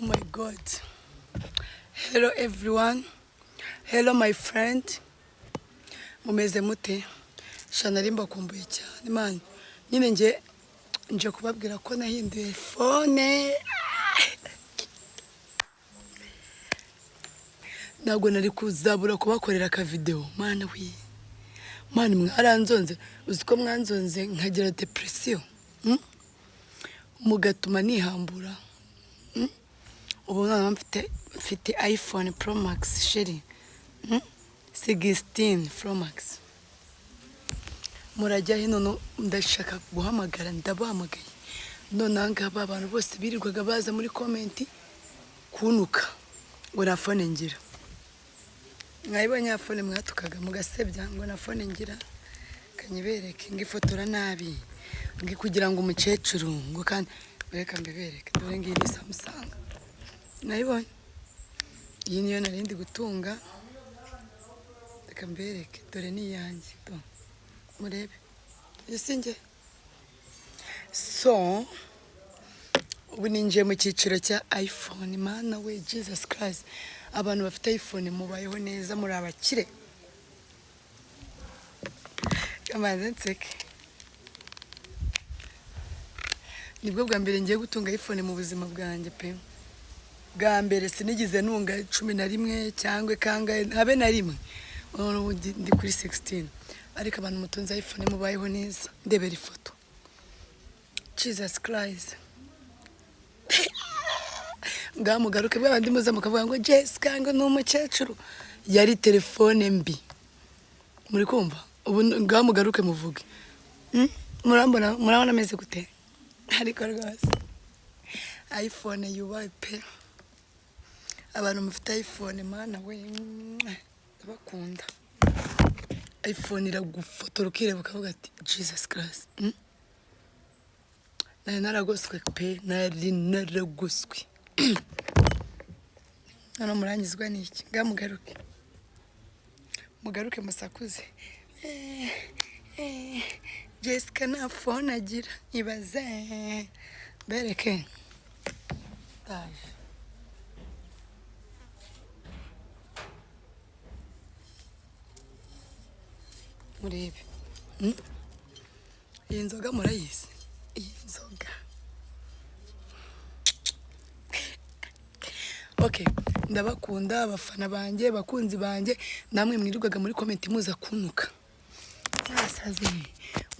Oh my God. Hello everyone. Hello my friend. Mumeze mute? Sha nari mbakumbuye cyane man. Nyine nge nje kubabwira ko nahinduye phone. Ntabwo nari kuzabura kubakorera aka video. Mana we. Man, mwaranzonze. Uzi ko mwanzonze nkagira depression. Mugatuma nihambura. Ubu noneho mfite iPhone Pro Max chérie. 16 Pro Max. Murajya hino no ndashaka guhamagara, ndabahamagaye. None aha ngaha abantu bose birirwaga baza muri comment kunuka ngo nta phone ngira. Mwayibonye ya phone mwatukaga mugasebya ngo nta phone ngira? Kanyibereke, ngo ifotora nabi, ngo kugira ngo umukecuru ngo kandi reka mbibereke. Dore ngiyi ni Samsung. Nayibonye. Iyi niyo nari ndi gutunga. Reka mbereke, dore ni iyanjye. Do. Murebe. Iyo si njye. So, ubu ninjiye mu cyiciro cya iPhone. Mana we, Jesus Christ. Abantu bafite iPhone mubayeho neza, muri abakire. Kamanze nseke. Nibwo bwa mbere ngiye gutunga iPhone mu buzima bwanjye pe. Bwa mbere sinigeze ntunga 11 cyangwa kangahe, habe na rimwe. Ubu ndi kuri 16. Ariko abantu mutunze iPhone mubayeho neza. Ndebera ifoto. Jesus Christ. Ngaho mugaruke bwa bandi muza mukavuga ngo Jessica ngo ni umukecuru. Yari telefone mbi. Muri kumva? Ubu ngaho mugaruke muvuge. Murambona, murabona ameze gute? Ariko rwose iPhone yubahe pe. Abantu mufite iPhone, mana we, ndabakunda. iPhone iragufotora ukireba ukavuga ati Jesus Christ. Nari naragoswe pe, nari naragoswe. None murangizwa n'iki? Ngaho mugaruke. Mugaruke musakuze. Jessica nta phone agira. Ibaze. Bereke. Ndaje. Murebe. Iyi nzoga murayizi? Iyi nzoga. Okay, ndabakunda abafana banjye, abakunzi banjye, namwe mwirirwaga muri comment muza kunuka. Mwasaze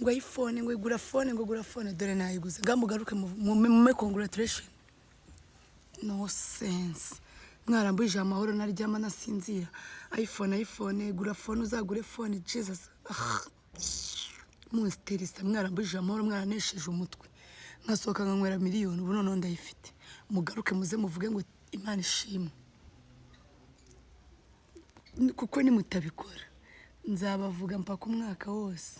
ngo iPhone, ngo igura phone, ngo igura phone, dore nayiguze. Ngaho mugaruke mume congratulation. No sense. Mwarambujije amahoro naryama nasinzira. iPhone, iPhone, gura phone, uzagure phone, Jesus. Ah. Munsterisa, mwarambujije amahoro, mwaranesheje umutwe. Nkasohoka nkanywera miliyoni, ubu noneho ndayifite. Mugaruke muze muvuge ngo Imana ishimwe. Kuko nimutabikora nzabavuga mpaka umwaka wose.